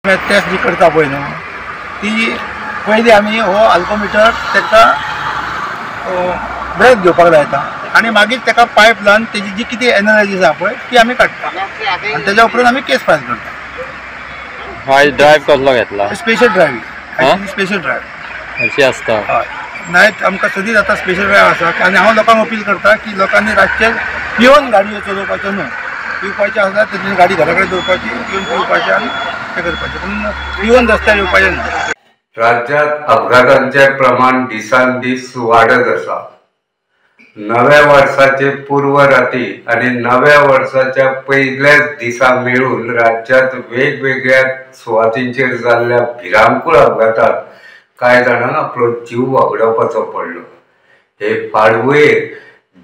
Taste जी करता पळय न्हू ती पयली आमी हो अल्कोमिटर ताका ब्रेथ घेवपाक लायता आनी मागीर ताका पायप लावन तेजी जी कितें एनर्जी आसा पळय ती आमी काडटा आनी तेज्या उपरांत आमी केस फायल करता. हय, ड्रायव्ह कसलो घेतला? स्पेशल ड्रायव्ह, स्पेशल ड्रायव्ह अशी आसता. हय, नायट आमकां सदींच आतां स्पेशल ड्रायव्ह आसा आनी हांव लोकांक अपील करता की लोकांनी रातचे पिवन गाडयो चलोवपाच्यो न्हू. पिवपाचें आसल्यार तेजी गाडी घरा कडेन दवरपाची, पिवन पिवपाचें आनी तें करपाचें, पूण पिवन रस्त्यार येवपाचें न्हू. राज्यात अपघातांचे प्रमाण दिसान दीस वाडत आसा. नव्या वर्साचे पूर्व राती आनी नव्या वर्साच्या पयल्याच दिसा मेळून राज्यात वेगवेगळ्या सुवातींचेर जाल्ल्या भिरांकूळ अपघातात कांय जाणांक आपलो जीव वगडावपाचो पडलो. हे फाटभुंयेर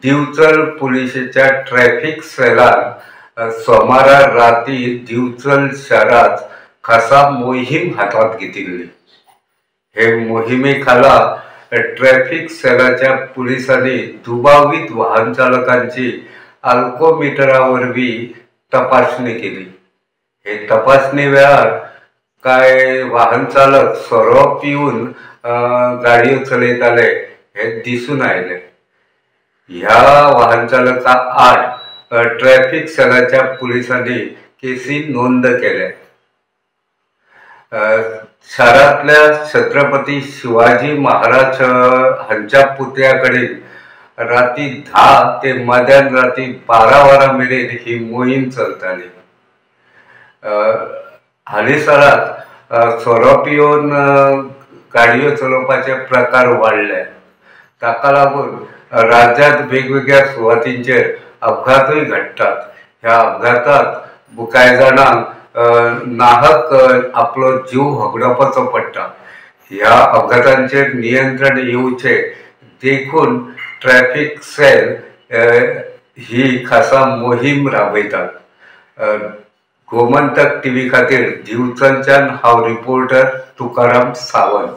दिवचल पुलिशेच्या ट्रॅफिक सेलान सोमारा राती दिवचल शारांत खासा मोहीम हातांत घेतिल्ली. हे मोहिमे खाला ट्रॅफिक सेलाच्या पुलिसांनी दुबावीत वाहन चालकांची अल्कोमिटरा वरवीं तपासणी केली. हे तपासणी वेळार कांय वाहन चालक सोरो पिवन गाडयो चलयताले हे दिसून आयले. ह्या वाहन चालका आड ट्रॅफिक सेलाच्या पुलिसांनी केसी नोंद केल्या. शारांतल्या छत्रपती शिवाजी महाराज हांच्या पुतळ्या कडेन राती 10 ते मध्यान राती 12 वरां मेरेन ही मोहीम चलताली. हालींसराक सोरो पिवन गाडयो चलोवपाचे प्रकार वाडले. ताका लागून राज्यांत वेगवेगळ्या सुवातींचेर अपघातूय घडटात. ह्या अपघातात कांय जाणांक नाहक आपलो जीव होगडावपाचो पडटा. ह्या अपघातांचेर नियंत्रण येवचें देखून ट्रॅफिक सेल ही खासा मोहीम राबयतात. गोमंतक टीव्ही खातीर दिवचलच्यान हांव रिपोर्टर तुकाराम सावंत.